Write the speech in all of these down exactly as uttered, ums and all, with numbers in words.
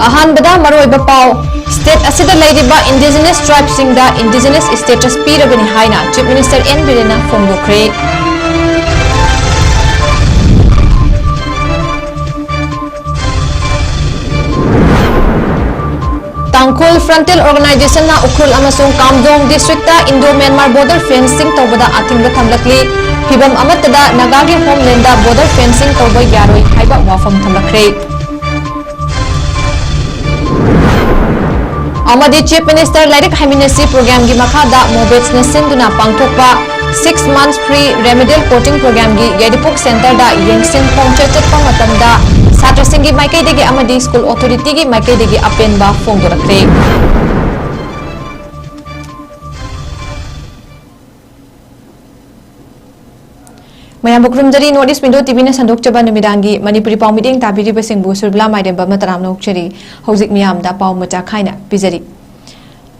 ꯑꯍꯥꯟꯕꯗ ꯃꯔꯨꯑꯣꯏꯕ ꯄꯥꯎ꯫ State ꯑꯁꯤꯗ ꯂꯩꯔꯤꯕ Indigenous Tribeꯁꯤꯡꯗ Indigenous Status ꯄꯤꯔꯕꯅꯤ ꯍꯥꯏꯅ Chief Minister N ꯕꯤꯔꯦꯟꯅ ꯐꯣꯡꯗꯣꯛꯈ꯭ꯔꯦ꯫ ꯇꯥꯡꯈꯨꯜ Frontier Organizationꯅ ꯎꯈ꯭ꯔꯨꯜ ꯑꯃꯁꯨꯡ ꯀꯥꯝꯖꯣꯡ districtꯇ Indo-Myanmar border fencing ꯇꯧꯕꯗ ꯑꯊꯤꯡꯕ ꯊꯝꯂꯛꯂꯤ꯫ ꯐꯤꯚꯝ ꯑꯃꯠꯇꯗ ꯅꯥꯒꯥꯒꯤ homelandꯗ border fencing ꯇꯧꯕ ꯌꯥꯔꯣꯏ ꯍꯥꯏꯕ ꯋꯥꯐꯝ ꯊꯝꯂꯛꯈ꯭ꯔꯦ꯫ ꯑꯃꯗꯤ Chief Minister ꯂꯥꯏꯔꯤꯛ ꯍꯩꯃꯤꯟꯅꯁꯤ programꯒꯤ ꯃꯈꯥꯗ ꯃꯣꯕꯦꯠꯁꯅ ꯁꯤꯟꯗꯨꯅ ꯄꯥꯡꯊꯣꯛꯄ six months free remedial coaching programꯒꯤ ꯌꯥꯏꯔꯤꯄꯣꯛ centreꯗ ꯌꯦꯡꯁꯤꯟ ꯈꯣꯡꯆꯠ ꯆꯠꯄ ꯃꯇꯝꯗ ꯁꯥꯇ꯭ꯔꯁꯤꯡꯒꯤ ꯃꯥꯏꯀꯩꯗꯒꯤ ꯑꯃꯗꯤ school authorityꯒꯤ ꯃꯥꯏꯀꯩꯗꯒꯤ ꯑꯄꯦꯟꯕ ꯐꯣꯡꯗꯣꯔꯛꯈ꯭ꯔꯦ꯫ ꯃꯌꯥꯝꯕꯨ ꯈꯨꯔꯨꯝꯖꯔꯤ꯫ North East Window TVꯅ ꯁꯟꯗꯣꯛꯆꯕ ꯅꯨꯃꯤꯗꯥꯡꯒꯤ ꯃꯅꯤꯄꯨꯔꯤ ꯄꯥꯎ ꯃꯤꯠꯌꯦꯡ ꯇꯥꯕꯤꯔꯤꯕꯁꯤꯡꯕꯨ ꯁꯨꯔꯕꯤꯂꯥ ꯃꯥꯏꯔꯦꯝꯕ ꯑꯃ ꯇꯔꯥꯝꯅ ꯑꯣꯛꯆꯔꯤ꯫ ꯍꯧꯖꯤꯛ ꯃꯤꯌꯥꯝꯗ ꯄꯥꯎ ꯃꯆꯥ ꯈꯥꯏꯅ ꯄꯤꯖꯔꯤ꯫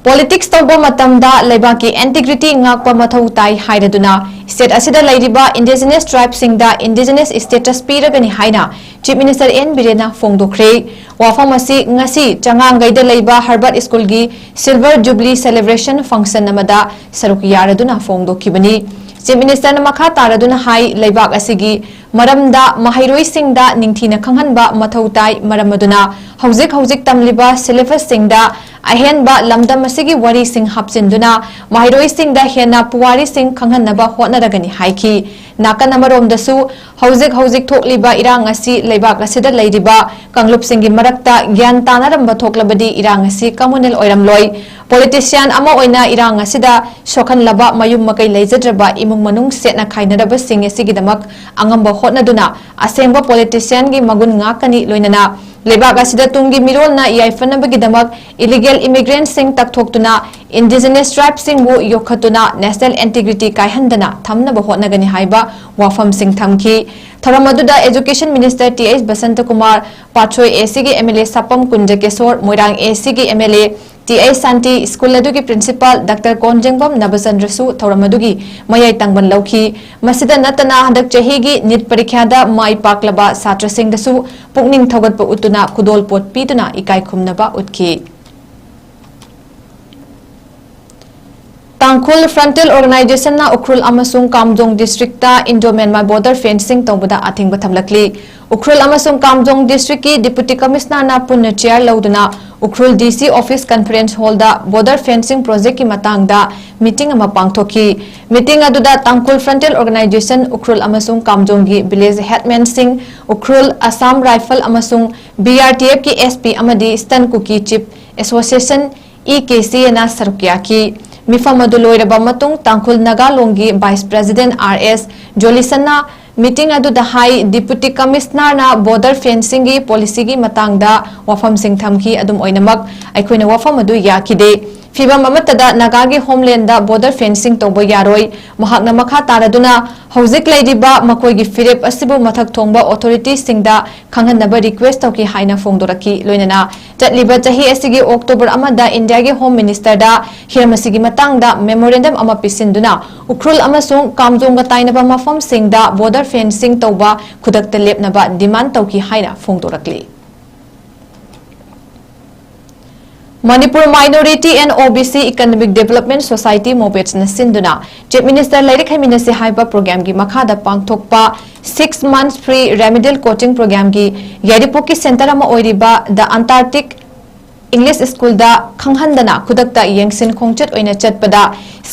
Politics ꯇꯧꯕ ꯃꯇꯝꯗ ꯂꯩꯕꯥꯛꯀꯤ integrity ꯉꯥꯛꯄ ꯃꯊꯧ ꯇꯥꯏ ꯍꯥꯏꯔꯗꯨꯅ state ꯑꯁꯤꯗ ꯂꯩꯔꯤꯕ Indigenous Tribeꯁꯤꯡꯗ Indigenous Status ꯄꯤꯔꯒꯅꯤ ꯍꯥꯏꯅ Chief Minister N ꯕꯤꯔꯦꯟꯅ ꯐꯣꯡꯗꯣꯛꯈ꯭ꯔꯦ꯫ ꯋꯥꯐꯝ ꯑꯁꯤ ꯉꯁꯤ ꯆꯉꯥꯡꯒꯩꯗ ꯂꯩꯕ Herbert Schoolꯒꯤ Silver Jubilee Celebration function ꯑꯃꯗ ꯁꯔꯨꯛ ꯌꯥꯔꯗꯨꯅ ꯐꯣꯡꯗꯣꯛꯈꯤꯕꯅꯤ꯫ Chief Ministerꯅ ꯃꯈꯥ ꯇꯥꯔꯗꯨꯅ ꯍꯥꯏ, ꯂꯩꯕꯥꯛ ꯑꯁꯤꯒꯤ ꯃꯔꯝꯗ ꯃꯍꯩꯔꯣꯏꯁꯤꯡꯗ ꯅꯤꯡꯊꯤꯅ ꯈꯪꯍꯟꯕ ꯃꯊꯧ ꯇꯥꯏ, ꯃꯔꯝ ꯑꯗꯨꯅ ꯍꯧꯖꯤꯛ ꯍꯧꯖꯤꯛ ꯇꯝꯂꯤꯕ syllabusꯁꯤꯡꯗ ꯑꯍꯦꯟꯕ ꯂꯝꯗꯝ ꯑꯁꯤꯒꯤ ꯋꯥꯔꯤꯁꯤꯡ ꯍꯥꯞꯆꯤꯟꯗꯨꯅ ꯃꯍꯩꯔꯣꯏꯁꯤꯡꯗ ꯍꯦꯟꯅ ꯄꯨꯋꯥꯔꯤꯁꯤꯡ ꯈꯪꯍꯟꯅꯕ ꯍꯣꯠꯅꯔꯒꯅꯤ ꯍꯥꯏꯈꯤ꯫ ꯅꯥꯀꯟ ꯑꯃꯔꯣꯝꯗꯁꯨ, ꯍꯧꯖꯤꯛ ꯍꯧꯖꯤꯛ ꯊꯣꯛꯂꯤꯕ ꯏꯔꯥꯡ ꯑꯁꯤ ꯂꯩꯕꯥꯛ ꯑꯁꯤꯗ ꯂꯩꯔꯤꯕ ꯀꯥꯡꯂꯨꯞꯁꯤꯡꯒꯤ ꯃꯔꯛꯇ ꯒ꯭ꯌꯥꯟ ꯇꯥꯅꯔꯝꯕ ꯊꯣꯛꯂꯕꯗꯤ ꯏꯔꯥꯡ ꯑꯁꯤ communal ꯑꯣꯏꯔꯝꯂꯣꯏ꯫ Politician ꯑꯃ ꯑꯣꯏꯅ ꯏꯔꯥꯡ ꯑꯁꯤꯗ ꯁꯣꯛꯍꯟꯂꯕ ꯃꯌꯨꯝ ꯃꯀꯩ ꯂꯩꯖꯗ꯭ꯔꯕ ꯏꯃꯨꯡ ꯃꯅꯨꯡ ꯁꯦꯠꯅ ꯈꯥꯏꯅꯔꯕꯁꯤꯡ ꯑꯁꯤꯒꯤꯗꯃꯛ ꯑꯉꯝꯕ ꯍꯣꯠꯅꯗꯨꯅ ꯑꯁꯦꯡꯕ politicianꯒꯤ ꯃꯒꯨꯟ ꯉꯥꯛꯀꯅꯤ, ꯂꯣꯏꯅꯅ ꯂꯩꯕꯥꯛ ꯑꯁꯤꯗ ꯇꯨꯡꯒꯤ ꯃꯤꯔꯣꯜꯅ ꯌꯥꯏꯐꯅꯕꯒꯤꯗꯃꯛ illegal immigrantꯁꯤꯡ ꯇꯛꯊꯣꯛꯇꯨꯅ Indigenous Tribeꯁꯤꯡꯕꯨ ꯌꯣꯛꯈꯠꯇꯨꯅ national integrity ꯀꯥꯏꯍꯟꯗꯅ ꯊꯝꯅꯕ ꯍꯣꯠꯅꯒꯅꯤ ꯍꯥꯏꯕ ꯋꯥꯐꯝꯁꯤꯡ ꯊꯝꯈꯤ꯫ ꯊꯧꯔꯝ ꯑꯗꯨꯗ Education Minister T H Basantakumar, Patsoi ACꯒꯤ MLA ꯁꯥꯄꯝ ꯀꯨꯟꯖꯀꯦꯁꯣꯔ, ꯃꯣꯏꯔꯥꯡ ACꯒꯤ MLA T H Shanti, school ꯑꯗꯨꯒꯤ ꯄ꯭ꯔꯤꯟꯁꯤꯄꯥꯜ ꯗꯥꯛꯇꯔ ꯀꯣꯟꯖꯦꯡꯕꯝ ꯅꯕꯆꯟꯗ꯭ꯔꯁꯨ ꯊꯧꯔꯝ ꯑꯗꯨꯒꯤ ꯃꯌꯥꯏ ꯇꯪꯕꯟ ꯂꯧꯈꯤ꯫ ꯃꯁꯤꯗ ꯅꯠꯇꯅ ꯍꯟꯗꯛ ꯆꯍꯤꯒꯤ ꯅꯤꯠ ꯄꯔꯤꯈ꯭ꯌꯥꯗ ꯃꯥꯏ ꯄꯥꯛꯂꯕ ꯁꯥꯇ꯭ꯔꯁꯤꯡꯗꯁꯨ ꯄꯨꯛꯅꯤꯡ ꯊꯧꯒꯠꯄ ꯎꯠꯇꯨꯅ ꯈꯨꯗꯣꯜꯄꯣꯠ ꯄꯤꯗꯨꯅ ꯏꯀꯥꯏ ꯈꯨꯝꯅꯕ ꯎꯠꯈꯤ꯫ ꯇꯥꯡꯈꯨꯜ ꯐ꯭ꯔꯟꯇꯦꯜ ꯑꯣꯔꯒꯅꯥꯏꯖꯦꯁꯟꯅ ꯎꯈ꯭ꯔꯨꯜ ꯑꯃꯁꯨꯡ Kamjong district Indo Myanmar border fencing ꯇꯧꯕꯗ ꯑꯊꯤꯡꯕ ꯊꯝꯂꯛꯂꯤ꯫ ꯎꯈ꯭ꯔꯨꯜ ꯑꯃꯁꯨꯡ ꯀꯥꯝꯖꯣꯡ ꯗꯤꯁꯇ꯭ꯔꯤꯛꯀꯤ ꯗꯤꯄꯨꯇꯤ ꯀꯃꯤꯁꯅꯔꯅ ꯄꯨꯟꯅ ꯆꯤꯌꯥꯔ ꯂꯧꯗꯨꯅ ꯎꯈ꯭ꯔꯨꯜ ꯗꯤ ꯁꯤ ꯑꯣꯐꯤꯁ ꯀꯟꯐꯔꯦꯟꯁ ꯍꯣꯜꯗ ꯕꯣꯔꯗꯔ ꯐꯦꯟꯁꯤꯡ ꯄ꯭ꯔꯣꯖꯦꯛꯀꯤ ꯃꯇꯥꯡꯗ ꯃꯤꯇꯤꯡ ꯑꯃ ꯄꯥꯡꯊꯣꯛꯈꯤ꯫ ꯃꯤꯇꯤꯡ ꯑꯗꯨꯗ ꯇꯥꯡꯈꯨꯜ ꯐ꯭ꯔꯟꯇꯦꯜ ꯑꯣꯔꯒꯅꯥꯏꯖꯦꯁꯟ ꯎꯈ꯭ꯔꯨꯜ ꯑꯃꯁꯨꯡ ꯀꯥꯝꯖꯣꯡꯒꯤ ꯚꯤꯂꯦꯖ ꯍꯦꯗꯃꯦꯟꯁꯤꯡ, ꯎꯈ꯭ꯔꯨꯜ ꯑꯁꯥꯝ ꯔꯥꯏꯐꯜ ꯑꯃꯁꯨꯡ ꯕꯤ ꯑꯥꯔ ꯇꯤ ꯑꯦꯐꯀꯤ ꯑꯦꯁ ꯄꯤ ꯑꯃꯗꯤ eastern Kuki chief association, E K C ꯑꯦꯅ ꯁꯔꯨꯛ ꯌꯥꯈꯤ꯫ ꯃꯤꯐꯝ ꯑꯗꯨ ꯂꯣꯏꯔꯕ ꯃꯇꯨꯡ ꯇꯥꯡꯈꯨꯜ ꯅꯥꯒꯥ ꯂꯣꯟꯒꯤ ꯚꯥꯏꯁ ꯄ꯭ꯔꯦꯁꯤꯗꯦꯟꯠ ꯑꯥꯔ ꯑꯦꯁ ꯖꯣꯂꯤꯁꯟꯅ ꯃꯤꯇꯤꯡ ꯑꯗꯨꯗ ꯍꯥꯏ, ꯗꯤꯄꯨꯇꯤ ꯀꯃꯤꯁꯅꯔꯅ ꯕꯣꯔꯗꯔ ꯐꯦꯟꯁꯤꯡꯒꯤ ꯄꯣꯂꯤꯁꯤꯒꯤ ꯃꯇꯥꯡꯗ ꯋꯥꯐꯝꯁꯤꯡ ꯊꯝꯈꯤ꯫ ꯑꯗꯨꯝ ꯑꯣꯏꯅꯃꯛ, ꯑꯩꯈꯣꯏꯅ ꯋꯥꯐꯝ ꯑꯗꯨ ꯌꯥꯈꯤꯗꯦ꯫ ꯐꯤꯚꯝ ꯑꯃꯠꯇꯗ ꯅꯥꯒꯥꯒꯤ ꯍꯣꯝꯂꯦꯟꯗ ꯕꯣꯔꯗꯔ ꯐꯦꯟꯁꯤꯡ ꯇꯧꯕ ꯌꯥꯔꯣꯏ꯫ ꯃꯍꯥꯛꯅ ꯃꯈꯥ ꯇꯥꯔꯗꯨꯅ, ꯍꯧꯖꯤꯛ ꯂꯩꯔꯤꯕ ꯃꯈꯣꯏꯒꯤ ꯐꯤꯔꯦꯞ ꯑꯁꯤꯕꯨ ꯃꯊꯛ ꯊꯣꯡꯕ ꯑꯣꯊꯣꯔꯤꯇꯤꯁꯤꯡꯗ ꯈꯪꯍꯟꯅꯕ ꯔꯤꯀ꯭ꯋꯦꯁ ꯇꯧꯈꯤ ꯍꯥꯏꯅ ꯐꯣꯡꯗꯣꯔꯛꯈꯤ꯫ ꯂꯣꯏꯅꯅ ꯆꯠꯂꯤꯕ ꯆꯍꯤ ꯑꯁꯤꯒꯤ ꯑꯣꯛꯇꯣꯕꯔ ꯑꯃꯗ ꯏꯟꯗꯤꯌꯥꯒꯤ ꯍꯣꯝ ꯃꯤꯅꯤꯁꯇꯔꯗ ꯍꯤꯔꯝ ꯑꯁꯤꯒꯤ ꯃꯇꯥꯡꯗ ꯃꯦꯃꯣꯔꯦꯟꯗꯝ ꯑꯃ ꯄꯤꯁꯤꯟꯗꯨꯅ ꯎꯈ꯭ꯔꯨꯜ ꯑꯃꯁꯨꯡ ꯀꯥꯝꯖꯣꯡꯒ ꯇꯥꯏꯅꯕ ꯃꯐꯝꯁꯤꯡꯗ ꯕꯣꯔꯗꯔ ꯐꯦꯟꯁꯤꯡ ꯇꯧꯕ ꯈꯨꯗꯛꯇ ꯂꯦꯞꯅꯕ ꯗꯤꯃꯥꯟ ꯇꯧꯈꯤ ꯍꯥꯏꯅ ꯐꯣꯡꯗꯣꯔꯛꯂꯤ꯫ Manipur Minority and O B C Economic Development Society, ꯃꯣꯕꯦꯠꯁꯅ ꯁꯤꯟꯗꯨꯅ ꯆꯤꯐ ꯃꯤꯅꯤꯁꯇꯔ ꯂꯥꯏꯔꯤꯛ ꯍꯩꯃꯤꯟꯅꯁꯤ ꯍꯥꯏꯕ ꯄ꯭ꯔꯣꯒ꯭ꯔꯥꯝꯒꯤ ꯃꯈꯥꯗ ꯄꯥꯡꯊꯣꯛꯄ six months free remedial coaching programmeꯒꯤ ꯌꯥꯏꯔꯤꯄꯣꯛꯀꯤ ꯁꯦꯟꯇꯔ ꯑꯃ ꯑꯣꯏꯔꯤꯕ ꯗ ꯑꯟꯇꯥꯔꯛꯇꯤꯛ ꯏꯪꯂꯤꯁ ꯁ꯭ꯀꯨꯜꯗ ꯈꯪꯍꯟꯗꯅ ꯈꯨꯗꯛꯇ ꯌꯦꯡꯁꯤꯟ ꯈꯣꯡꯆꯠ ꯑꯣꯏꯅ ꯆꯠꯄꯗ,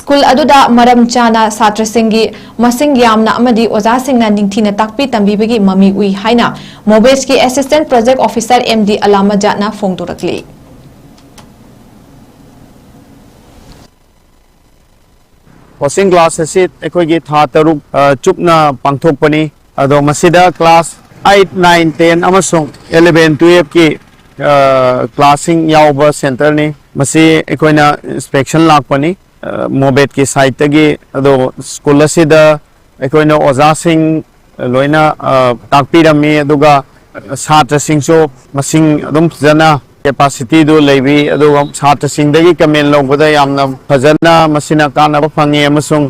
ꯁ꯭ꯀꯨꯜ ꯑꯗꯨꯗ ꯃꯔꯝ ꯆꯥꯅ ꯁꯥꯇ꯭ꯔꯁꯤꯡꯒꯤ ꯃꯁꯤꯡ ꯌꯥꯝꯅ ꯑꯃꯗꯤ ꯑꯣꯖꯥꯁꯤꯡꯅ ꯅꯤꯡꯊꯤꯅ ꯇꯥꯛꯄꯤ ꯇꯝꯕꯤꯕꯒꯤ ꯃꯃꯤ ꯎꯏ ꯍꯥꯏꯅ ꯃꯣꯕꯦꯠꯁꯀꯤ assistant project officer M D ꯑꯂꯥꯃꯖꯥꯠꯅ ꯐꯣꯡꯗꯣꯔꯛꯂꯤ꯫ ꯀꯣꯆꯤꯡ ꯀ꯭ꯂꯥꯁ ꯑꯁꯤ ꯑꯩꯈꯣꯏꯒꯤ ꯊꯥ ꯇꯔꯨꯛ, ꯑ, ꯆꯨꯞꯅ ꯄꯥꯡꯊꯣꯛꯄꯅꯤ꯫ ꯑꯗꯣ ꯃꯁꯤꯗ ꯀ꯭ꯂꯥꯁ ꯑꯩꯠ, ꯅꯥꯏꯟ, ꯇꯦꯟ ꯑꯃꯁꯨꯡ ꯏꯂꯦꯚꯦꯟ, ꯇꯨꯌꯦꯜꯐꯀꯤ, ꯑ, ꯀ꯭ꯂꯥꯁꯁꯤꯡ ꯌꯥꯎꯕ ꯁꯦꯟꯇꯔꯅꯤ꯫ ꯃꯁꯤ ꯑꯩꯈꯣꯏꯅ ꯏꯟꯁꯄꯦꯛꯁꯟ ꯂꯥꯛꯄꯅꯤ, ꯑ, ꯃꯣꯕꯦꯠꯀꯤ ꯁꯥꯏꯠꯇꯒꯤ꯫ ꯑꯗꯣ ꯁ꯭ꯀꯨꯜ ꯑꯁꯤꯗ ꯑꯩꯈꯣꯏꯅ ꯑꯣꯖꯥꯁꯤꯡ ꯂꯣꯏꯅ, ꯑ, ꯇꯥꯛꯄꯤꯔꯝꯃꯤ, ꯑꯗꯨꯒ ꯁꯥꯇ꯭ꯔꯁꯤꯡꯁꯨ ꯃꯁꯤꯡ ꯑꯗꯨꯝ ꯐꯖꯅ ꯀꯦꯄꯥꯁꯤꯇꯤꯗꯨ ꯂꯩꯕꯤ꯫ ꯑꯗꯨꯒ ꯁꯥꯇ꯭ꯔꯁꯤꯡꯗꯒꯤ ꯀꯃꯦꯟ ꯂꯧꯕꯗ ꯌꯥꯝꯅ ꯐꯖꯅ ꯃꯁꯤꯅ ꯀꯥꯟꯅꯕ ꯐꯪꯉꯤ, ꯑꯃꯁꯨꯡ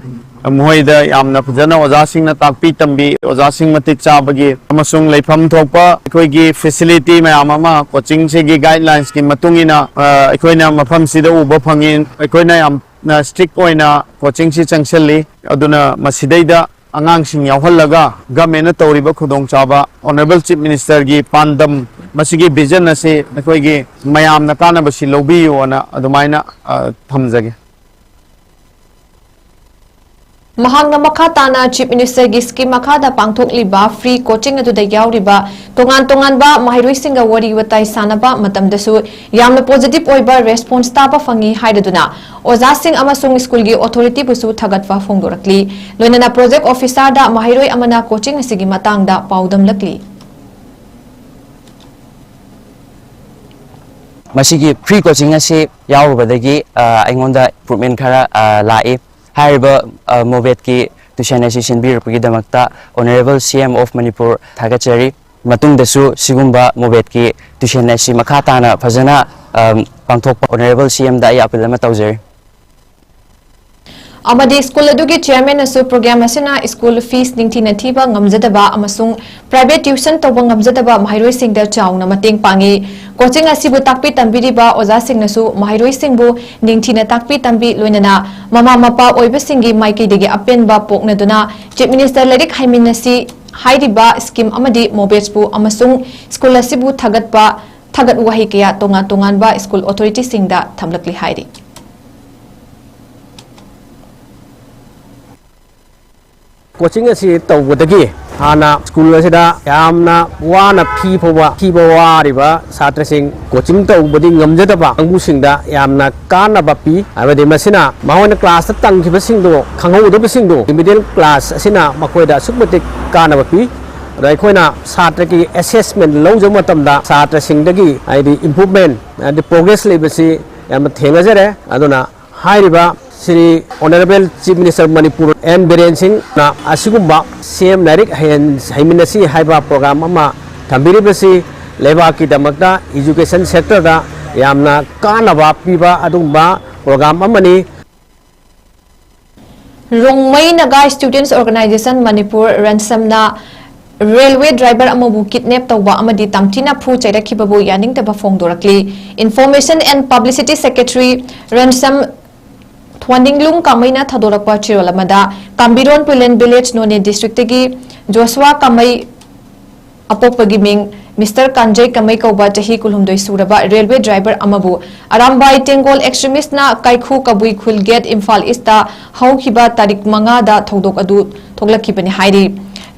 ꯃꯈꯣꯏꯗ ꯌꯥꯝꯅ ꯐꯖꯅ ꯑꯣꯖꯥꯁꯤꯡꯅ ꯇꯥꯛꯄꯤ ꯇꯝꯕꯤ, ꯑꯣꯖꯥꯁꯤꯡ ꯃꯇꯤꯛ ꯆꯥꯕꯒꯤ ꯑꯃꯁꯨꯡ ꯂꯩꯐꯝ ꯊꯣꯛꯄ ꯑꯩꯈꯣꯏꯒꯤ ꯐꯦꯁꯤꯂꯤꯇꯤ ꯃꯌꯥꯝ ꯑꯃ ꯀꯣꯆꯤꯡꯁꯤꯒꯤ ꯒꯥꯏꯗꯂꯥꯏꯟꯁꯀꯤ ꯃꯇꯨꯡ ꯏꯟꯅ, ꯑ, ꯑꯩꯈꯣꯏꯅ ꯃꯐꯝꯁꯤꯗ ꯎꯕ ꯐꯪꯉꯤ꯫ ꯑꯩꯈꯣꯏꯅ ꯌꯥꯝꯅ ꯁ꯭ꯇ꯭ꯔꯤꯛ ꯑꯣꯏꯅ ꯀꯣꯆꯤꯡꯁꯤ ꯆꯪꯁꯤꯜꯂꯤ꯫ ꯑꯗꯨꯅ ꯃꯁꯤꯗꯩꯗ ꯑꯉꯥꯡꯁꯤꯡ ꯌꯥꯎꯍꯜꯂꯒ ꯒꯃꯦꯟꯅ ꯇꯧꯔꯤꯕ ꯈꯨꯗꯣꯡꯆꯥꯕ, ꯑꯣꯅꯔꯦꯕꯜ ꯆꯤꯐ ꯃꯤꯅꯤꯁꯇꯔꯒꯤ ꯄꯥꯟꯗꯝ, ꯃꯁꯤꯒꯤ ꯚꯤꯖꯟ ꯑꯁꯤ ꯑꯩꯈꯣꯏꯒꯤ ꯃꯌꯥꯝꯅ ꯀꯥꯟꯅꯕꯁꯤ ꯂꯧꯕꯤꯌꯨꯑꯅ ꯑꯗꯨꯃꯥꯏꯅ, ꯑ, ꯊꯝꯖꯒꯦ꯫ ꯃꯍꯥꯛꯅ ꯃꯈꯥ ꯇꯥꯅ ꯆꯤꯐ ꯃꯤꯅꯤꯁꯇꯔꯒꯤ ꯁ꯭ꯀꯤꯝ ꯃꯈꯥꯗ ꯄꯥꯡꯊꯣꯛꯂꯤꯕ ꯐ꯭ꯔꯤ ꯀꯣꯆꯤꯡ ꯑꯗꯨꯗ ꯌꯥꯎꯔꯤꯕ ꯇꯣꯉꯥꯟ ꯇꯣꯉꯥꯟꯕ ꯃꯍꯩꯔꯣꯏꯁꯤꯡꯒ ꯋꯥꯔꯤ ꯋꯥꯇꯥꯏ ꯁꯥꯟꯅꯕ ꯃꯇꯝꯗꯁꯨ ꯌꯥꯝꯅ ꯄꯣꯖꯤꯇꯤꯚ ꯑꯣꯏꯕ ꯔꯦꯁꯄꯣꯟꯁ ꯇꯥꯕ ꯐꯪꯉꯤ ꯍꯥꯏꯔꯗꯨꯅ, ꯑꯣꯖꯥꯁꯤꯡ ꯑꯃꯁꯨꯡ ꯁ꯭ꯀꯨꯜꯒꯤ ꯑꯣꯊꯣꯔꯤꯇꯤꯕꯨꯁꯨ ꯊꯥꯒꯠꯄ ꯐꯣꯡꯗꯣꯔꯛꯂꯤ꯫ ꯂꯣꯏꯅꯅ ꯄ꯭ꯔꯣꯖꯦꯛ ꯑꯣꯐꯤꯁꯥꯔꯗ ꯃꯍꯩꯔꯣꯏ ꯑꯃꯅ ꯀꯣꯆꯤꯡ ꯑꯁꯤꯒꯤ ꯃꯇꯥꯡꯗ ꯄꯥꯎꯗꯝꯂꯛꯂꯤ꯫ ꯃꯁꯤꯒꯤ ꯐ꯭ꯔꯤ ꯀꯣꯆꯤꯡ ꯑꯁꯤ ꯌꯥꯎꯔꯨꯕꯗꯒꯤ, ꯑ, ꯑꯩꯉꯣꯟꯗ ꯏꯝꯄ꯭ꯔꯨꯚꯃꯦꯟ ꯈꯔ, ꯑ, ꯂꯥꯛꯏ꯫ ꯍꯥꯏꯔꯤꯕ, ꯑ, ꯃꯣꯕꯦꯠꯀꯤ ꯇ꯭ꯌꯨꯁꯟ ꯑꯁꯤ ꯁꯤꯟꯕꯤꯔꯛꯄꯒꯤꯗꯃꯛꯇ ꯑꯣꯅꯔꯦꯕꯜ ꯁꯤ ꯑꯦꯝ ꯑꯣꯐ ꯃꯅꯤꯄꯨꯔ ꯊꯥꯒꯠꯆꯔꯤ꯫ ꯃꯇꯨꯡꯗꯁꯨ ꯁꯤꯒꯨꯝꯕ ꯃꯣꯕꯦꯠꯀꯤ ꯇ꯭ꯌꯨꯁꯟ ꯑꯁꯤ ꯃꯈꯥ ꯇꯥꯅ ꯐꯖꯅ, ꯑ, ꯄꯥꯡꯊꯣꯛꯄ ꯑꯣꯅꯔꯦꯕꯜ ꯁꯤ ꯑꯦꯝꯗ ꯑꯩ ꯑꯄꯤꯜ ꯑꯃ ꯇꯧꯖꯔꯤ꯫ ꯑꯃꯗꯤ ꯁ꯭ꯀꯨꯜ ꯑꯗꯨꯒꯤ ꯆꯤꯌꯔꯃꯦꯟꯅꯁꯨ ꯄ꯭ꯔꯣꯒ꯭ꯔꯥꯝ ꯑꯁꯤꯅ ꯁ꯭ꯀꯨꯜ ꯐꯤꯁ ꯅꯤꯡꯊꯤꯅ ꯊꯤꯕ ꯉꯝꯖꯗꯕ ꯑꯃꯁꯨꯡ ꯄ꯭ꯔꯥꯏꯚꯦꯠ ꯇ꯭ꯌꯨꯁꯟ ꯇꯧꯕ ꯉꯝꯖꯗꯕ ꯃꯍꯩꯔꯣꯏꯁꯤꯡꯗ ꯆꯥꯎꯅ ꯃꯇꯦꯡ ꯄꯥꯡꯉꯤ꯫ ꯀꯣꯆꯤꯡ ꯑꯁꯤꯕꯨ ꯇꯥꯛꯄꯤ ꯇꯝꯕꯤꯔꯤꯕ ꯑꯣꯖꯥꯁꯤꯡꯅꯁꯨ ꯃꯍꯩꯔꯣꯏꯁꯤꯡꯕꯨ ꯅꯤꯡꯊꯤꯅ ꯇꯥꯛꯄꯤ ꯇꯝꯕꯤ, ꯂꯣꯏꯅꯅ ꯃꯃꯥ ꯃꯄꯥ ꯑꯣꯏꯕꯁꯤꯡꯒꯤ ꯃꯥꯏꯀꯩꯗꯒꯤ ꯑꯄꯦꯟꯕ ꯄꯣꯛꯅꯗꯨꯅ ꯆꯤꯐ ꯃꯤꯅꯤꯁꯇꯔ ꯂꯥꯏꯔꯤꯛ ꯍꯩꯃꯤꯟꯅꯁꯤ ꯍꯥꯏꯔꯤꯕ ꯁ꯭ꯀꯤꯝ ꯑꯃꯗꯤ ꯃꯣꯕꯦꯠꯁꯄꯨ ꯑꯃꯁꯨꯡ ꯁ꯭ꯀꯨꯜ ꯑꯁꯤꯕꯨ ꯊꯥꯒꯠꯄ, ꯊꯥꯒꯠ ꯋꯥꯍꯩ ꯀꯌꯥ ꯇꯣꯉꯥꯟ ꯇꯣꯉꯥꯟꯕ ꯁ꯭ꯀꯨꯜ ꯑꯣꯊꯣꯔꯤꯇꯤꯁꯤꯡꯗ ꯊꯝꯂꯛꯂꯤ ꯍꯥꯏꯔꯤ꯫ ꯀꯣꯆꯤꯡ ꯑꯁꯤ ꯇꯧꯕꯗꯒꯤ ꯍꯥꯟꯅ ꯁ꯭ꯀꯨꯜ ꯑꯁꯤꯗ ꯌꯥꯝꯅ ꯋꯥꯅ ꯐꯤ ꯐꯥꯎꯕ ꯊꯤꯕ ꯋꯥꯔꯤꯕ ꯁꯥꯇ꯭ꯔꯁꯤꯡ ꯀꯣꯆꯤꯡ ꯇꯧꯕꯗꯤ ꯉꯝꯖꯗꯕ ꯀꯥꯡꯕꯨꯁꯤꯡꯗ ꯌꯥꯝꯅ ꯀꯥꯟꯅꯕ ꯄꯤ꯫ ꯍꯥꯏꯕꯗꯤ ꯃꯁꯤꯅ ꯃꯈꯣꯏꯅ ꯀ꯭ꯂꯥꯁꯇ ꯇꯝꯈꯤꯕꯁꯤꯡꯗꯣ ꯈꯪꯍꯧꯗꯕꯁꯤꯡꯗꯣ ꯔꯤꯃꯤꯗꯤꯌꯦꯜ ꯀ꯭ꯂꯥꯁ ꯑꯁꯤꯅ ꯃꯈꯣꯏꯗ ꯑꯁꯨꯛꯀꯤ ꯃꯇꯤꯛ ꯀꯥꯟꯅꯕ ꯄꯤ꯫ ꯑꯗ ꯑꯩꯈꯣꯏꯅ ꯁꯥꯇ꯭ꯔꯒꯤ ꯑꯦꯁꯦꯁꯃꯦꯟ ꯂꯧꯖꯕ ꯃꯇꯝꯗ ꯁꯥꯇ꯭ꯔꯁꯤꯡꯗꯒꯤ ꯍꯥꯏꯗꯤ ꯏꯝꯄ꯭ꯔꯨꯚꯃꯦꯟ, ꯍꯥꯏꯗꯤ ꯄ꯭ꯔꯣꯒ꯭ꯔꯦꯁ ꯂꯩꯕꯁꯤ ꯌꯥꯝꯅ ꯊꯦꯡꯅꯖꯔꯦ꯫ ꯑꯗꯨꯅ ꯍꯥꯏꯔꯤꯕ Shri honourable chief minister Manipur N Biren ꯁꯤꯡꯅ ꯑꯁꯤꯒꯨꯝꯕ ꯁꯤ ꯑꯦꯝ ꯂꯥꯏꯔꯤꯛ ꯍꯩꯍꯟ-, ꯍꯩꯃꯤꯟꯅꯁꯤ ꯍꯥꯏꯕ ꯄ꯭ꯔꯣꯒ꯭ꯔꯥꯝ ꯑꯃ ꯊꯝꯕꯤꯔꯤꯕꯁꯤ ꯂꯩꯕꯥꯛꯀꯤꯗꯃꯛꯇ education sectorꯗ ꯌꯥꯝꯅ ꯀꯥꯟꯅꯕ ꯄꯤꯕ ꯑꯗꯨꯒꯨꯝꯕ program ꯑꯃꯅꯤ꯫ Rongmei Naga Students Organisation Manipur, ꯔꯟꯁꯝꯅ railway driver ꯑꯃꯕꯨ kidnap ꯇꯧꯕ ꯑꯃꯗꯤ ꯇꯝꯊꯤꯅ ꯐꯨ ꯆꯩꯔꯛꯈꯤꯕꯕꯨ ꯌꯥꯅꯤꯡꯗꯕ ꯐꯣꯡꯗꯣꯔꯛꯂꯤ꯫ Information and Publicity Secretary ꯔꯟꯁꯝ ꯊꯣꯟꯗꯤꯡꯂꯨꯡ ꯀꯥꯃꯩꯅ ꯊꯥꯗꯣꯔꯛꯄ ꯆꯦꯔꯣꯜ ꯑꯃꯗ, ꯀꯥꯝꯕꯤꯔꯣꯟ ꯄꯨꯂꯦꯟ village, ꯅꯣꯅꯦ districtꯇꯒꯤ ꯖꯣꯁꯨꯋꯥ ꯀꯥꯃꯩ, ꯑꯄꯣꯛꯄꯒꯤ ꯃꯤꯡ Mister ꯀꯥꯟꯖꯩ ꯀꯥꯃꯩ ꯀꯧꯕ ꯆꯍꯤ ꯀꯨꯟꯍꯨꯝꯗꯣꯏ ꯁꯨꯔꯕ railway driver ꯑꯃꯕꯨ ꯑꯔꯥꯝꯕꯥꯏ ꯇꯦꯡꯒꯣꯜ extremistꯅ ꯀꯥꯏꯈꯨ ꯀꯕꯨꯏ ꯈꯨꯜ gate, ꯏꯝꯐꯥꯜ Eastꯇ ꯍꯧꯈꯤꯕ ꯇꯥꯔꯤꯛ ꯃꯉꯥꯗ ꯊꯧꯗꯣꯛ ꯑꯗꯨ ꯊꯣꯛꯂꯛꯈꯤꯕꯅꯤ ꯍꯥꯏꯔꯤ꯫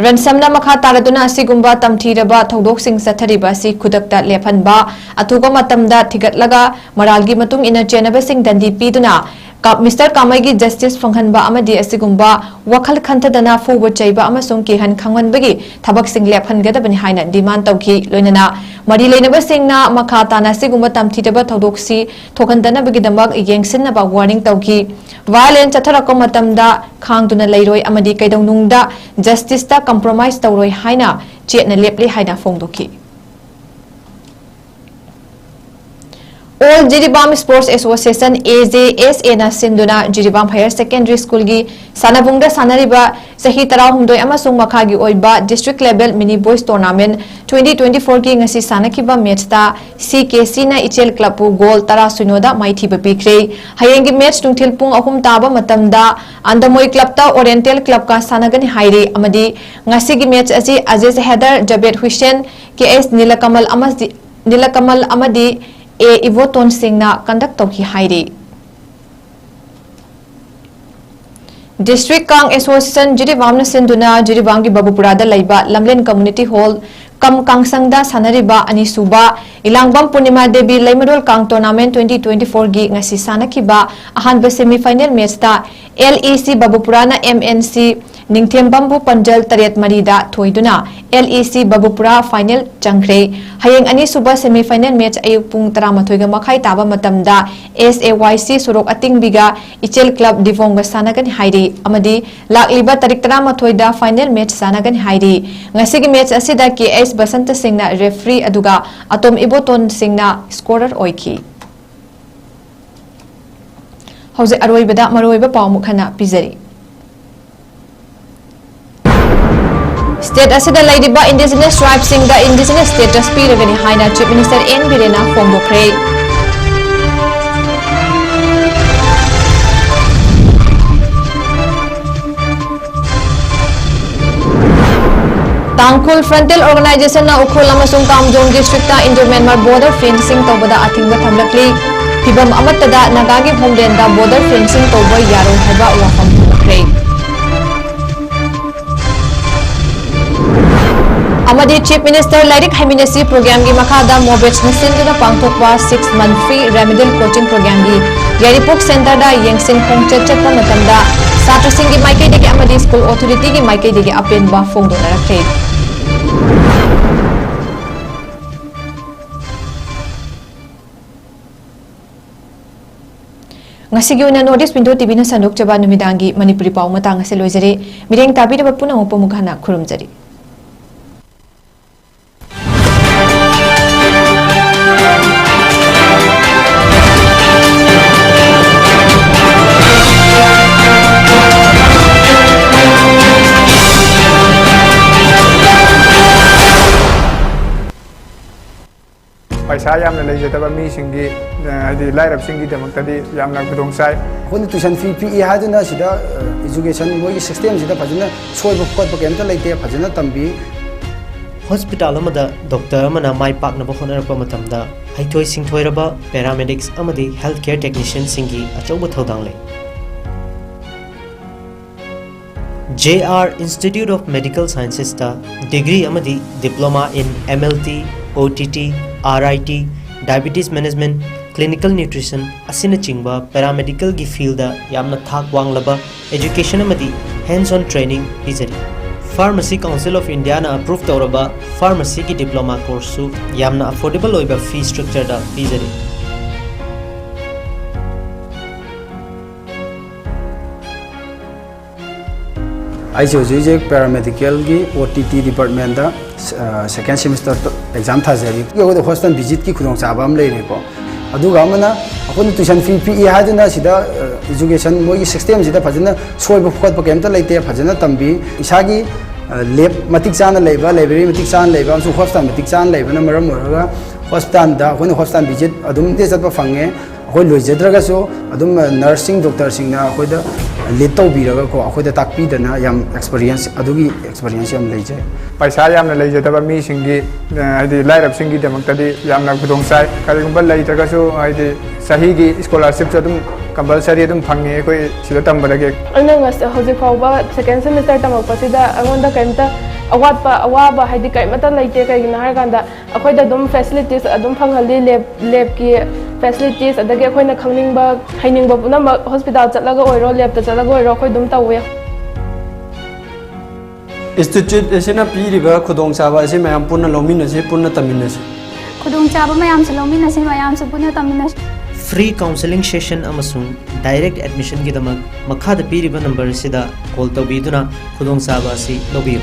ꯔꯟꯁꯝꯅ ꯃꯈꯥ ꯇꯥꯔꯗꯨꯅ ꯑꯁꯤꯒꯨꯝꯕ ꯇꯝꯊꯤꯔꯕ ꯊꯧꯗꯣꯛꯁꯤꯡ ꯆꯠꯊꯔꯤꯕ ꯑꯁꯤ ꯈꯨꯗꯛꯇ ꯂꯦꯞꯍꯟꯕ, ꯑꯊꯨꯕ ꯃꯇꯝꯗ ꯊꯤꯒꯠꯂꯒ ꯃꯔꯥꯜꯒꯤ ꯃꯇꯨꯡ ꯏꯟꯅ ꯆꯦꯟꯅꯕꯁꯤꯡ ꯗꯟꯗꯤ ꯄꯤꯗꯨꯅ ꯀꯥ-, Mister ꯀꯥꯃꯩꯒꯤ justice ꯐꯪꯍꯟꯕ ꯑꯃꯗꯤ ꯑꯁꯤꯒꯨꯝꯕ ꯋꯥꯈꯜ ꯈꯟꯊꯗꯅ ꯐꯨꯕ ꯆꯩꯕ ꯑꯃꯁꯨꯡ ꯀꯤꯍꯟ ꯈꯪꯍꯟꯕꯒꯤ ꯊꯕꯛꯁꯤꯡ ꯂꯦꯞꯍꯟꯒꯗꯕꯅꯤ ꯍꯥꯏꯅ demand ꯇꯧꯈꯤ꯫ ꯂꯣꯏꯅꯅ ꯃꯔꯤ ꯂꯩꯅꯕꯁꯤꯡꯅ ꯃꯈꯥ ꯇꯥꯅ ꯑꯁꯤꯒꯨꯝꯕ ꯇꯝꯊꯤꯔꯕ ꯊꯧꯗꯣꯛꯁꯤ ꯊꯣꯛꯍꯟꯗꯅꯕꯒꯤꯗꯃꯛ ꯌꯦꯡꯁꯤꯟꯅꯕ warning ꯇꯧꯈꯤ꯫ Violence ꯆꯠꯊꯔꯛꯄ ꯃꯇꯝꯗ ꯈꯥꯡꯗꯨꯅ ꯂꯩꯔꯣꯏ ꯑꯃꯗꯤ ꯀꯩꯗꯧꯅꯨꯡꯗ justiceꯇ compromise ꯇꯧꯔꯣꯏ ꯍꯥꯏꯅ ꯆꯦꯠꯅ ꯂꯦꯞꯂꯤ ꯍꯥꯏꯅ ꯐꯣꯡꯗꯣꯛꯈꯤ꯫ All Jiribam Sports Association, AJSAꯅ ꯁꯤꯟꯗꯨꯅ ꯖꯤꯔꯤꯕꯥꯝ Higher Secondary Schoolꯒꯤ ꯁꯥꯟꯅꯕꯨꯡꯗ ꯁꯥꯟꯅꯔꯤꯕ ꯆꯍꯤ ꯇꯔꯥꯍꯨꯝꯗꯣꯏ ꯑꯃꯁꯨꯡ ꯃꯈꯥꯒꯤ ꯑꯣꯏꯕ District Level Mini Boys Tournament twenty twenty-fourꯒꯤ ꯉꯁꯤ ꯁꯥꯟꯅꯈꯤꯕ matchꯇ CKCꯅ ꯏꯆꯦꯜ Clubꯄꯨ goal ꯇꯔꯥ ꯁꯤꯅꯣꯗ ꯃꯥꯏꯊꯤꯕ ꯄꯤꯈ꯭ꯔꯦ꯫ ꯍꯌꯦꯡꯒꯤ match ꯅꯨꯡꯊꯤꯜ ꯄꯨꯡ ꯑꯍꯨꯝ ꯇꯥꯕ ꯃꯇꯝꯗ ꯑꯟꯗꯃꯣꯏ Clubꯇ Oriental Clubꯀ ꯁꯥꯟꯅꯒꯅꯤ ꯍꯥꯏꯔꯤ ꯑꯃꯗꯤ ꯉꯁꯤꯒꯤ match ꯑꯁꯤ ꯑꯖꯤꯖ ꯍꯦꯗꯔ, ꯖꯕꯦꯗ ꯍꯨꯏꯁꯦꯟ, ꯀꯦ ꯑꯦꯁ ꯅꯤꯂꯀꯃꯜ ꯑꯃꯗꯤ, ꯅꯤꯂꯀꯃꯜ ꯑꯃꯗꯤ ꯑꯦ ꯏꯕꯣꯇꯣꯟ ꯁꯤꯡꯅ conduct ꯇꯧꯈꯤ ꯍꯥꯏꯔꯤ꯫ District Kang Association ꯖꯤꯔꯤꯕꯥꯝꯅ ꯁꯤꯟꯗꯨꯅ ꯖꯤꯔꯤꯕꯥꯝꯒꯤ ꯕꯕꯨꯄꯨꯔꯥꯗ ꯂꯩꯕ ꯂꯝꯂꯦꯟ Community Hall ꯀꯝ ꯀꯥꯡꯁꯪꯗ ꯁꯥꯟꯅꯔꯤꯕ ꯑꯅꯤꯁꯨꯕ ꯏꯂꯥꯡꯕꯝ ꯄꯨꯔꯅꯤꯃꯥ ꯗꯦꯕꯤ ꯂꯩꯃꯔꯣꯜ ꯀꯥꯡ Tournament twenty twenty-fourꯒꯤ ꯉꯁꯤ ꯁꯥꯟꯅꯈꯤꯕ ꯑꯍꯥꯟꯕ semi final matchꯇ LEC ꯕꯕꯨꯄꯨꯔꯥꯅ MNC ꯅꯤꯡꯊꯦꯝꯕꯝꯕꯨ ꯄꯟꯖꯜ ꯇꯔꯦꯠ ꯃꯔꯤꯗ ꯊꯣꯏꯗꯨꯅ LEC ꯕꯕꯨꯄꯨꯔꯥ final ꯆꯪꯈ꯭ꯔꯦ꯫ ꯍꯌꯦꯡ ꯑꯅꯤꯁꯨꯕ semi final match ꯑꯌꯨꯛ ꯄꯨꯡ ꯇꯔꯥꯃꯥꯊꯣꯏꯒ ꯃꯈꯥꯏ ꯇꯥꯕ ꯃꯇꯝꯗ SAYC ꯁꯣꯔꯣꯛ ꯑꯇꯤꯡꯕꯤꯒ ꯏꯆꯦꯜ club ꯗꯤꯕꯣꯡꯒ ꯁꯥꯟꯅꯒꯅꯤ ꯍꯥꯏꯔꯤ ꯑꯃꯗꯤ ꯂꯥꯛꯂꯤꯕ ꯇꯥꯔꯤꯛ ꯇꯔꯥꯃꯥꯊꯣꯏꯗ final match ꯁꯥꯟꯅꯒꯅꯤ ꯍꯥꯏꯔꯤ꯫ ꯉꯁꯤꯒꯤ match ꯑꯁꯤꯗ KH ꯕꯁꯟꯇ ꯁꯤꯡꯅ referee ꯑꯗꯨꯒ ꯑꯇꯣꯝ ꯏꯕꯣꯇꯣꯟ ꯁꯤꯡꯅ scorer ꯑꯣꯏꯈꯤ꯫ ꯍꯧꯖꯤꯛ ꯑꯔꯣꯏꯕꯗ ꯃꯔꯨꯑꯣꯏꯕ ꯄꯥꯎ ꯑꯃꯨꯛ ꯍꯟꯅ ꯄꯤꯖꯔꯤ꯫ State ꯑꯁꯤꯗ ꯂꯩꯔꯤꯕ indigenous tribeꯁꯤꯡꯗ indigenous status ꯄꯤꯔꯒꯅꯤ ꯍꯥꯏꯅ Chief Minister N ꯕꯤꯔꯦꯟꯅ ꯐꯣꯡꯗꯣꯛꯈ꯭ꯔꯦ꯫ ꯇꯥꯡꯈꯨꯜ Frontier Organizationꯅ ꯎꯈ꯭ꯔꯨꯜ ꯑꯃꯁꯨꯡ ꯀꯥꯝꯖꯣꯡ districtꯇ Indo-Myanmar border fencing ꯇꯧꯕꯗ ꯑꯊꯤꯡꯕ ꯊꯝꯂꯛꯂꯤ꯫ ꯐꯤꯚꯝ ꯑꯃꯠꯇꯗ ꯅꯥꯒꯥꯒꯤ homelandꯗ border fencing ꯇꯧꯕ ꯌꯥꯔꯣꯏ ꯍꯥꯏꯕ ꯋꯥꯐꯝ ꯊꯝꯂꯛꯈ꯭ꯔꯦ꯫ ꯑꯃꯗꯤ Chief Minister ꯂꯥꯏꯔꯤꯛ ꯍꯩꯃꯤꯟꯅꯁꯤ programꯒꯤ ꯃꯈꯥꯗ MOBEXꯅ ꯁꯤꯟꯗꯨꯅ ꯄꯥꯡꯊꯣꯛꯄ six month free remedial coaching programꯒꯤ ꯌꯥꯏꯔꯤꯄꯣꯛ centreꯗ ꯌꯦꯡꯁꯤꯟ ꯈꯣꯡꯆꯠ ꯆꯠꯄ ꯃꯇꯝꯗ ꯁꯥꯇ꯭ꯔꯁꯤꯡꯒꯤ ꯃꯥꯏꯀꯩꯗꯒꯤ ꯑꯃꯗꯤ school authorityꯒꯤ ꯃꯥꯏꯀꯩꯗꯒꯤ ꯑꯄꯦꯟꯕ ꯐꯣꯡꯗꯣꯛꯅꯔꯛꯈꯤ꯫ ꯉꯁꯤꯒꯤ ꯑꯣꯏꯅ North East Window TVꯅ ꯁꯟꯗꯣꯛꯆꯕ ꯅꯨꯃꯤꯗꯥꯡꯒꯤ ꯃꯅꯤꯄꯨꯔꯤ ꯄꯥꯎ ꯃꯇꯥꯡ ꯑꯁꯤ ꯂꯣꯏꯖꯔꯦ꯫ ꯃꯤꯠꯌꯦꯡ ꯇꯥꯕꯤꯔꯕ ꯄꯨꯝꯅꯃꯛꯄꯨ ꯑꯃꯨꯛ ꯍꯟꯅ ꯈꯨꯔꯨꯝꯖꯔꯤ꯫ ꯄꯩꯁꯥ ꯌꯥꯝꯅ ꯂꯩꯖꯗꯕ ꯃꯤꯁꯤꯡꯒꯤ, ꯑ, ꯍꯥꯏꯗꯤ ꯂꯥꯏꯔꯕꯁꯤꯡꯒꯤꯗꯃꯛꯇꯗꯤ ꯌꯥꯝꯅ ꯈꯨꯗꯣꯡ ꯆꯥꯏ꯫ ꯑꯩꯈꯣꯏꯅ tuition fee ꯄꯤꯛꯏ ꯍꯥꯏꯗꯨꯅ ꯁꯤꯗ, ꯑ, education ꯃꯣꯏꯒꯤ systemꯁꯤꯗ ꯐꯖꯅ ꯁꯣꯏꯕ ꯈꯣꯠꯄ ꯀꯩꯝꯇ ꯂꯩꯇꯦ, ꯐꯖꯅ ꯇꯝꯕꯤ꯫ ꯍꯣꯁꯄꯤꯇꯥꯜ ꯑꯃꯗ ꯗꯣꯛꯇꯔ ꯑꯃꯅ ꯃꯥꯏ ꯄꯥꯛꯅꯕ ꯍꯣꯠꯅꯔꯛꯄ ꯃꯇꯝꯗ, ꯍꯩꯊꯣꯏ ꯁꯤꯡꯊꯣꯏꯔꯕ paramedics ꯑꯃꯗꯤ health care technicianꯁꯤꯡꯒꯤ ꯑꯆꯧꯕ ꯊꯧꯗꯥꯡ ꯂꯩ꯫ JR Institute of Medical Sciencesꯇ degree ꯑꯃꯗꯤ Diploma in MLT, OTT, RIT, Diabetes Management, Clinical Nutrition ꯑꯁꯤꯅꯆꯤꯡꯕ paramedicalꯒꯤ fieldꯗ ꯌꯥꯝꯅ ꯊꯥꯛ ꯋꯥꯡꯂꯕ education ꯑꯃꯗꯤ Hands on training ꯄꯤꯖꯔꯤ꯫ Pharmacy Council of Indiaꯅ approve ꯇꯧꯔꯕ pharmacyꯒꯤ diploma courseꯁꯨ ꯌꯥꯝꯅ affordable ꯑꯣꯏꯕ fee structureꯗ ꯄꯤꯖꯔꯤ꯫ ꯑꯩꯁꯦ ꯍꯧꯖꯤꯛ ꯍꯧꯖꯤꯛ paramedicalꯒꯤ O T T departmentꯇ second semester exam ꯊꯥꯖꯔꯤ꯫ ꯑꯩꯈꯣꯏꯗ hospital visitꯀꯤ ꯈꯨꯗꯣꯡꯆꯥꯕ ꯑꯃ ꯂꯩꯔꯦꯀꯣ꯫ ꯑꯗꯨꯒ ꯑꯃꯅ ꯑꯩꯈꯣꯏꯅ tuition fee ꯄꯤꯛꯏ ꯍꯥꯏꯗꯨꯅ ꯁꯤꯗ education ꯃꯣꯏꯒꯤ systemꯁꯤꯗ ꯐꯖꯅ ꯁꯣꯏꯕ ꯈꯣꯠꯄ ꯀꯩꯝꯇ ꯂꯩꯇꯦ꯫ ꯐꯖꯅ ꯇꯝꯕꯤ꯫ ꯏꯁꯥꯒꯤ lab ꯃꯇꯤꯛ ꯆꯥꯅ ꯂꯩꯕ, library ꯃꯇꯤꯛ ꯆꯥꯅ ꯂꯩꯕ ꯑꯃꯁꯨꯡ hospital ꯃꯇꯤꯛ ꯆꯥꯅ ꯂꯩꯕꯅ ꯃꯔꯝ ꯑꯣꯏꯔꯒ hospitalꯗ ꯑꯩꯈꯣꯏꯅ hospital visit ꯑꯗꯨꯝ ꯆꯠꯄ ꯐꯪꯉꯦ꯫ ꯑꯩꯈꯣꯏ ꯂꯣꯏꯖꯗ꯭ꯔꯒꯁꯨ ꯑꯗꯨꯝ nursing doctorꯁꯤꯡꯅ ꯑꯩꯈꯣꯏꯗ lead ꯇꯧꯕꯤꯔꯒꯀꯣ, ꯑꯩꯈꯣꯏꯗ ꯇꯥꯛꯄꯤꯗꯅ ꯌꯥꯝ experience, ꯑꯗꯨꯒꯤ experience ꯌꯥꯝ ꯂꯩꯖꯩ꯫ ꯄꯩꯁꯥ ꯌꯥꯝꯅ ꯂꯩꯖꯗꯕ ꯃꯤꯁꯤꯡꯒꯤ, ꯑ, ꯍꯥꯏꯗꯤ ꯂꯥꯏꯔꯕꯁꯤꯡꯒꯤꯗꯃꯛꯇꯗꯤ ꯌꯥꯝꯅ ꯈꯨꯗꯣꯡ ꯆꯥꯏ꯫ ꯀꯔꯤꯒꯨꯝꯕ ꯂꯩꯇ꯭ꯔꯒꯁꯨ ꯍꯥꯏꯗꯤ ꯆꯍꯤꯒꯤ scholarshipꯁꯨ ꯑꯗꯨꯝ compulsory ꯑꯗꯨꯝ ꯐꯪꯉꯤ ꯑꯩꯈꯣꯏ ꯁꯤꯗ ꯇꯝꯕꯗꯒꯤ꯫ ꯑꯩꯅ ꯉꯁ-, ꯍꯧꯖꯤꯛ ꯐꯥꯎꯕ second semester ꯇꯝꯃꯛꯄꯁꯤꯗ ꯑꯩꯉꯣꯟꯗ ꯀꯔꯤꯝꯇ ꯑꯋꯥꯠꯄ, ꯑꯋꯥꯕ ꯍꯥꯏꯗꯤ ꯀꯔꯤꯃꯠꯇ ꯂꯩꯇꯦ꯫ ꯀꯩꯒꯤꯅꯣ ꯍꯥꯏꯔꯀꯥꯟꯗ ꯑꯩꯈꯣꯏꯗ ꯑꯗꯨꯝ facilities ꯑꯗꯨꯝ ꯐꯪꯍꯜꯂꯤ, lab, labꯀꯤ facilities, ꯑꯗꯒꯤ ꯑꯩꯈꯣꯏꯅ ꯈꯪꯅꯤꯡꯕ, ꯍꯩꯅꯤꯡꯕ ꯄꯨꯝꯅꯃꯛ hospital ꯆꯠꯂꯒ ꯑꯣꯏꯔꯣ, labꯇ ꯆꯠꯂꯒ ꯑꯣꯏꯔꯣ, ꯑꯩꯈꯣꯏ ꯑꯗꯨꯝ ꯇꯧꯋꯦ꯫ Institute ꯑꯁꯤꯅ ꯄꯤꯔꯤꯕ ꯈꯨꯗꯣꯡꯆꯥꯕ ꯑꯁꯤ ꯃꯌꯥꯝ ꯄꯨꯟꯅ ꯂꯧꯃꯤꯟꯅꯁꯤ, ꯄꯨꯟꯅ ꯇꯝꯃꯤꯟꯅꯁꯤ꯫ ꯈꯨꯗꯣꯡꯆꯥꯕ ꯃꯌꯥꯝꯁꯨ ꯂꯧꯃꯤꯟꯅꯁꯤ, ꯃꯌꯥꯝꯁꯨ ꯄꯨꯟꯅ ꯇꯝꯃꯤꯟꯅꯁꯤ꯫ Free counselling session ꯑꯃꯁꯨꯡ direct admissionꯒꯤꯗꯃꯛ ꯃꯈꯥꯗ ꯄꯤꯔꯤꯕ number ꯑꯁꯤꯗ call ꯇꯧꯕꯤꯗꯨꯅ ꯈꯨꯗꯣꯡꯆꯥꯕ ꯑꯁꯤ ꯂꯧꯕꯤꯌꯨ꯫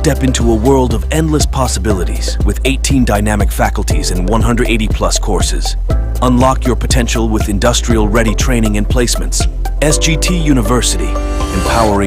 Step into a world of endless possibilities with eighteen dynamic faculties and one hundred eighty plus courses. Unlock your potential with industrial ready training and placements. S G T University, empowering